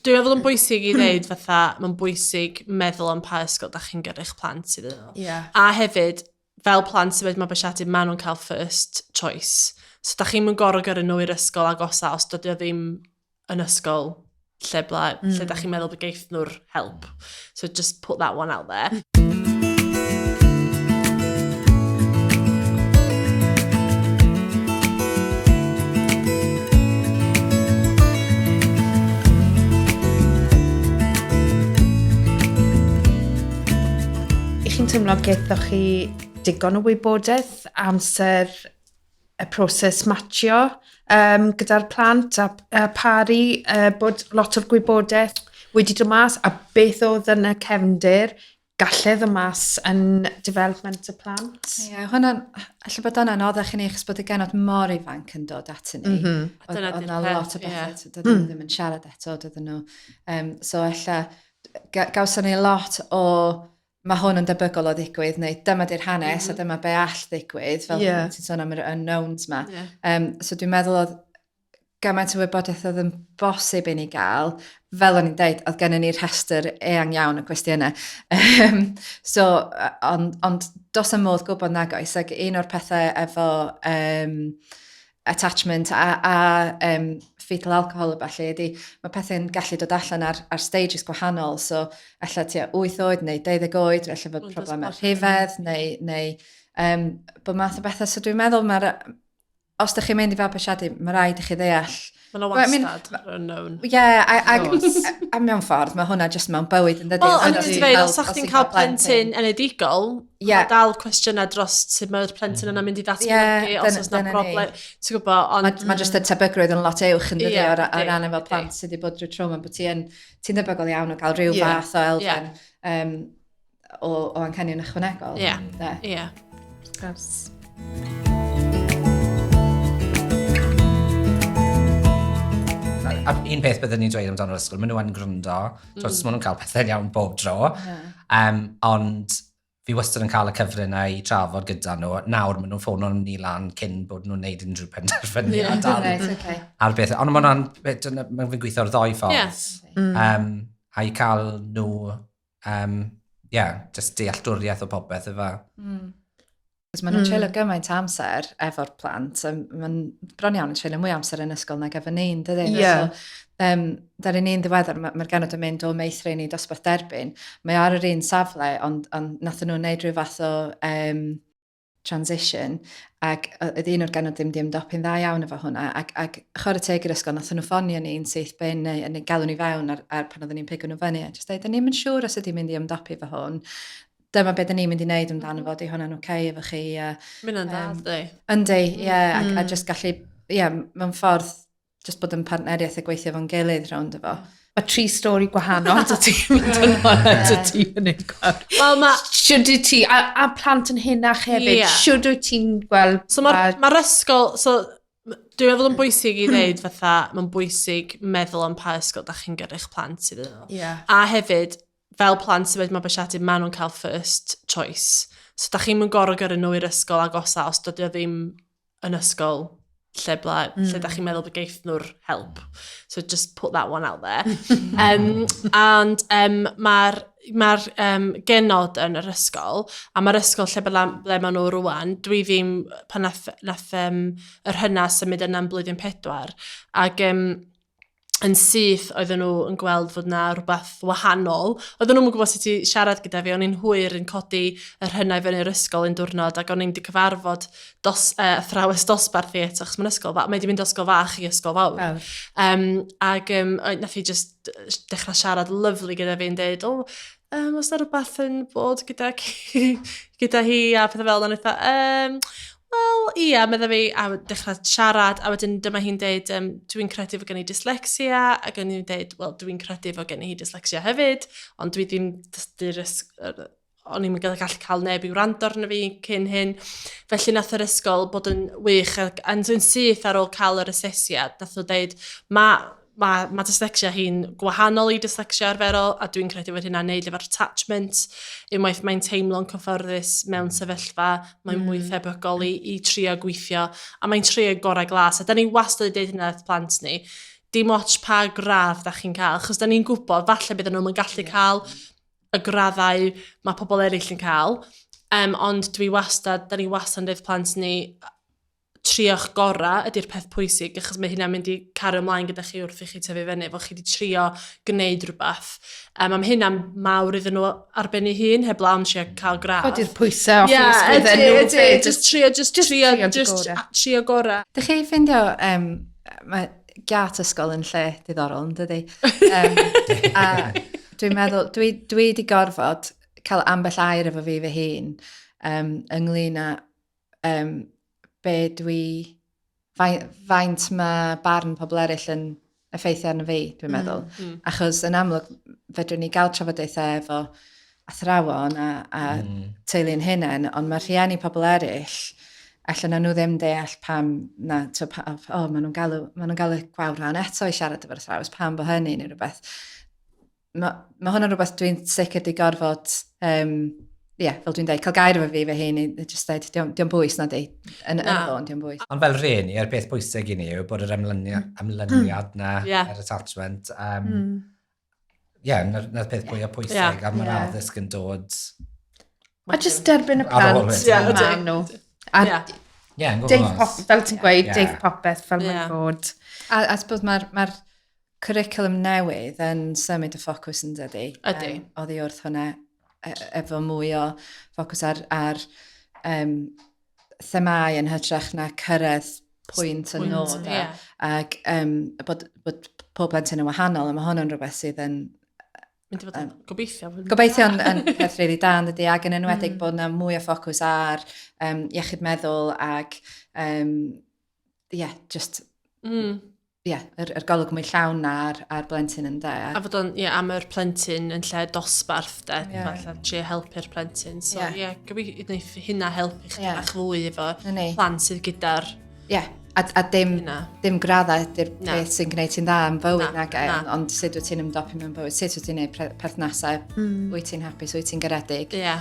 Dwi'n meddwl yn bwysig i ddeud fatha, mae'n bwysig meddwl am pa ysgol da chi'n gyrru'ch plant iddyn nhw. A hefyd, fel plant sydd wedi mabwysiadu, maen nhw'n cael first choice. So da chi'n mynd gorfod gyrru nhw i'r ysgol agosa os dydy o ddim yn ysgol lle, bla, lle da chi'n meddwl bod geith nhw'r help. So just put that one out there. I chi'n teimlo gethoch chi digon o wybodaeth amser y proses matio gyda'r plant a paru, bod lot o'r gwybodaeth wedi dod mas a beth oedd yn y cefndir gallai ddod mas yn development y plant. Ie, yeah, hwnna'n, allai bod hwnna'n oddach i ni, achos bod y genod mor ifanc yn dod atyn ni. Oedd yna lot o bethau, dydyn nhw ddim yn siarad eto, dydyn nhw. So ella, gawson ni lot o mae hwn yn debygol o ddigwydd, neu dyma di'r hanes a dyma be all ddigwydd, fel ti'n sôn am yr unknowns ma. So dwi'n meddwl oedd gymaint o wybodaeth oedd yn bosib i ni gael, fel o'n i'n deud, oedd gennym ni rhestr eang iawn o cwestiynau. So, ond does 'am modd gwybod nag oes, ac un o'r pethau efo attachment a fetal alcohol a ballu ydy, mae pethau'n gallu dod allan ar stages gwahanol, so ella tua 8 oed neu 12 oed, ella fod problemau rhifedd neu bod math o bethau. So dwi'n meddwl mae'r, os ydych chi'n mynd i fabwysiadu, mae rhaid i chi ddeall. Mae yna wastad unknown. Ie, a mewn ffordd, mae hwnna jyst mewn bywyd yn dydy. Wel, ond ti'n dweud, os ydych chi'n cael plentyn enedigol, mae dal cwestiynau dros sut mae'r plentyn yna'n mynd i ddatblygu, os oes yna broblem. Ti'n gwybod, ond... Mae jyst y tebygrwydd yn lot uwch yn dydy o ran efo plant sydd wedi bod drwy trauma, bod ti'n debygol iawn o gael rhyw fath o elfen o anghenion ychwanegol. Ie. Ie. Gwrs. A un peth byddwn ni'n dweud amdano'r ysgol, maen nhw yn gwrando, mm. Maen nhw'n cael pethau'n iawn bob tro, ond fi wastad yn cael y cyfle yna i trafod gyda nhw. Nawr maen nhw'n ffono ni lan cyn bod nhw'n neud unrhyw penderfyniad ar beth. Ond mae hwnna'n, mae'n fi'n gweithio ar ddoi ffordd. A i cael nhw, yeah, just dealltwriaeth o popeth efo. Cos maen nhw'n treulio gymaint o amser efo'r plant, a maen bron iawn yn treulio mwy o amser yn ysgol nag efo ni'n, dydyn? So, da ni'n ddiweddar, mae'r genod yn mynd o meithrin i dosbarth derbyn. Mae ar yr un safle, ond nathon nhw wneud rhyw fath o transition, ac oedd un o'r genod ddim di ymdopi'n dda iawn efo hwnna, ac chwarae teg i'r ysgol, nathon nhw ffonio ni'n syth bin neu galw ni fewn ar pan oedden ni'n pigo nhw fyny, a jyst dweud, da ni'm yn siŵr os ydy mynd i ymdopi efo hwn, dyma beth da ni'n mynd i wneud amdano fo, di hwnna'n oce efo chi. Mae hynna'n dda, yndi? Yndi, ie, a just gallu, ie, mewn ffordd, just bod yn partneriaeth a gweithio efo'n gilydd rownd efo. Mae tri stori gwahanol dy ti mynd yn ôl at y ti yn ei gweld. Wel, ma... Shwd wyt ti, a plant yn hynach hefyd, shwd wyt ti'n gweld... So mae'r ma ysgol, so dwi'n meddwl yn bwysig i ddeud fatha, mae'n bwysig meddwl am pa ysgol da chi'n gyrru'ch plant iddyn nhw. A hefyd, fel plant sydd wedi mabwysiadu, maen nhw'n cael first choice. So da chi'n mynd gorfod gyrru nhw i'r ysgol agosa os dydy o ddim yn ysgol lle, bla, lle da chi'n meddwl bod geith nhw'r help. So just put that one out there. And mae'r ma genod yn yr ysgol, a mae'r ysgol lle, ble maen nhw rwan, dwi ddim, pan nath yr hyna symud yna'n blwyddyn 4, ac yn syth oedden nhw yn gweld fod na rhywbeth wahanol. Oedden nhw'n gwybod sut i siarad gyda fi, o'n i'n hwyr yn codi yr hynna i fyny'r ysgol un diwrnod ac o'n i'n di cyfarfod athrawes dosbarth i eto, achos mae'n ysgol fach, mae di mynd o ysgol fach i ysgol fawr. Ac nath hi just dechrau siarad lyfli gyda fi yn dweud, o, oes na rhywbeth yn bod gyda hi a pethau fel yna, wel, ia, medda fi, a dechrau siarad, a wedyn dyma hi'n deud, dwi'n credu fod gen i dyslexia, ac o'n i'n deud, wel, dwi'n credu fod gen i hi dyslexia hefyd, ond dwi ddim, o'n i'n gallu cael neb i wrando arno fi cyn hyn. Felly nath yr ysgol bod yn wych, ac yn syth ar ôl cael yr asesiad, nath o deud, mae dyslexia hi'n gwahanol i dyslexia arferol, a dwi'n credu fod hynna'n neud efo'r attachment. Unwaith mae'n teimlo'n cyfforddus mewn sefyllfa, mae'n mwy thebygol i trio gweithio, a mae'n trio gorau glas. A da ni wastad yn deud hynna wrth plant ni. Dim ots pa gradd da chi'n cael, achos da ni'n gwybod, falle bydden nhw'n gallu cael y graddau mae pobl eraill yn cael, ond dwi wastad, da ni wastad yn dweud plant ni, trio'ch gorau ydy'r peth pwysig, achos mae hynna'n mynd i cario ymlaen gyda chi wrth i chi tyfu fyny, fod chi wedi trio gwneud rhywbeth. A mae hynna'n mawr iddyn nhw ar ben ei hun, heblaw am trio cael gradd. Codi'r pwysau off yeah, i ysgwyddau nhw. Ydy, just trio, just trio, just trio gorau. Dych chi ffeindio, mae giat ysgol yn lle diddorol, yn dydy? A dwi'n meddwl, dwi di gorfod cael ambell air efo fi fy hun ynglyn â be dwi, faint mae barn pobl eraill yn effeithio arno fi, dwi'n meddwl. Achos yn amlwg, fedrwn ni gael trafodaethau efo athrawon a teulu'n hunain, ond mae rhieni pobl eraill, allan na nhw ddim deall pam, na, to, pa, oh, maen nhw'n galw, ma nhw'n galw Gwawr rhan eto i siarad efo'r athrawes, pam bod hynny neu rhywbeth. Mae ma hwnna'n rhywbeth dwi'n sicr di gorfod, yeah, fel dwi'n dweud, cael gair efo fi fy hun i just dweud, dio'm bwys na di, yn y bôn, dio'm bwys. Ond fel rhieni, yr beth bwysig i ni yw bod yr ymlyniad na, yr attachment. Ie, na'r peth fwyaf pwysig, a mae'r addysg yn dod. A just derbyn y plant fel maen nhw. A Ie, yn deud pop, fel ti'n gweud, deud popeth fel mae'n fod. A suppose mae'r ma cwricwlwm newydd yn symud y ffocws yn dydy. Ydy. Oddi wrth hwnna, efo mwy o ffocws ar themau yn hytrach na cyrraedd pwynt yn nod. Ac bod pob plentyn yn wahanol, a mae hwn yn rhywbeth sydd yn Mynd i fod yn gobeithio. Gobeithio yn peth rili da yn dydy, ac yn enwedig bod yna mwy o ffocws ar iechyd meddwl ac yeah, just yeah, yr golwg mwy llawn na ar blentyn yn de. A fod o'n, ie, am yr plentyn yn lle dosbarth, de, falle trio helpu'r plentyn. So, ie, yeah, gobeithio wneith hynna helpu chdi bach fwy efo plant sydd gyda'r Ie, a dim graddau ydy'r peth sy'n gwneud ti'n dda yn fywyd nag e, ond sut wyt ti'n ymdopi mewn bywyd, sut wyt ti'n gwneud perthnasau, wyt ti'n hapus, wyt ti'n garedig. Ie.